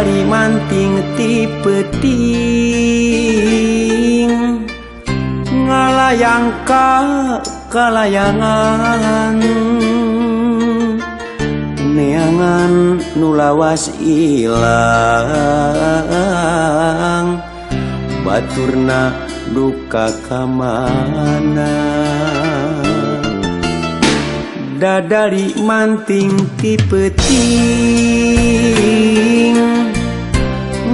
Dadari manting ti peuting ngalayang ka kalayangan neangan nu lawas ilang baturna duka ka mana. Dadari manting ti peuting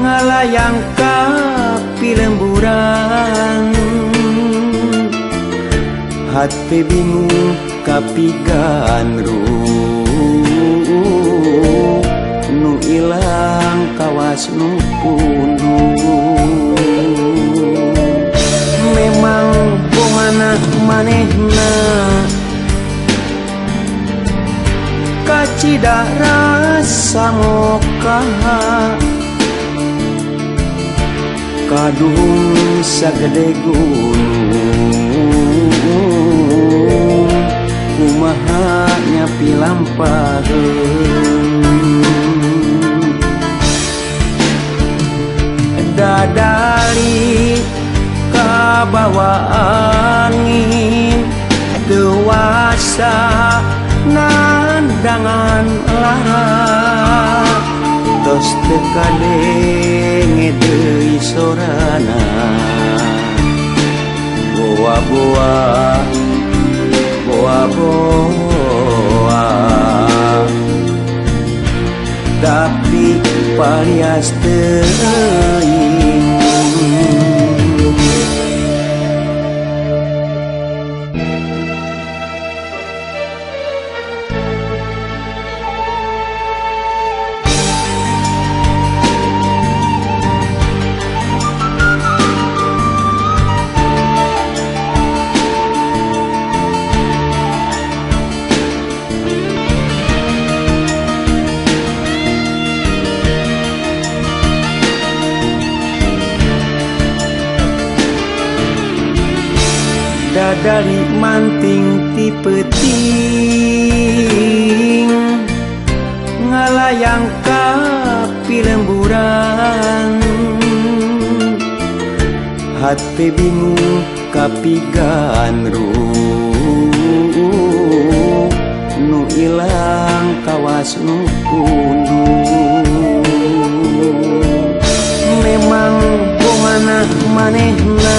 ngalayang ka pilemburan hate bingung kapiganru nu ilang kawas nu pundung. Memang kumanah manehna kacida rasa mokaha kaduhung sagede gunung kumaha nyapi lampaheun. Dadali kabawa angin dewasa nandangan lara tos teu kadenge deui sorana boa-boa boa-boa tapi parias teuing. Dadari manting ti peuting ngalayang ka pilemburan hate bingung kapiganru nu ilang kawas nu pundung. Memang kumanah manehna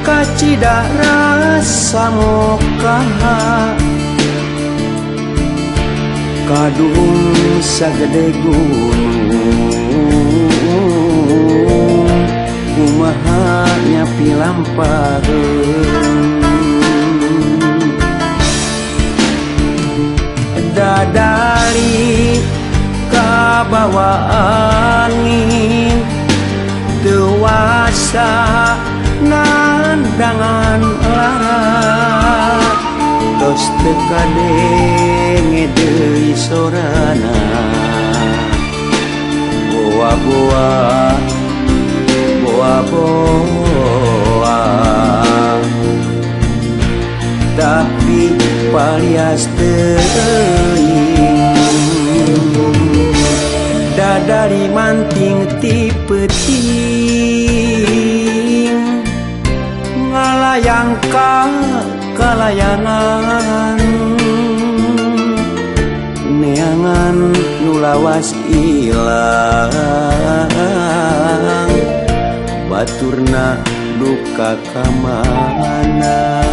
kacida rasa mokaha kaduhung sagede gunung kumaha nyapi lampaheun. Dadari kabawa angin dewasa nandangan lara tos teu kadenge deui sorana boa-boa boa-boa tapi parias teuing. Dadari manting ti peuting ngalayang ka kalayangan neangan nu lawas ilang baturna duka ka mana.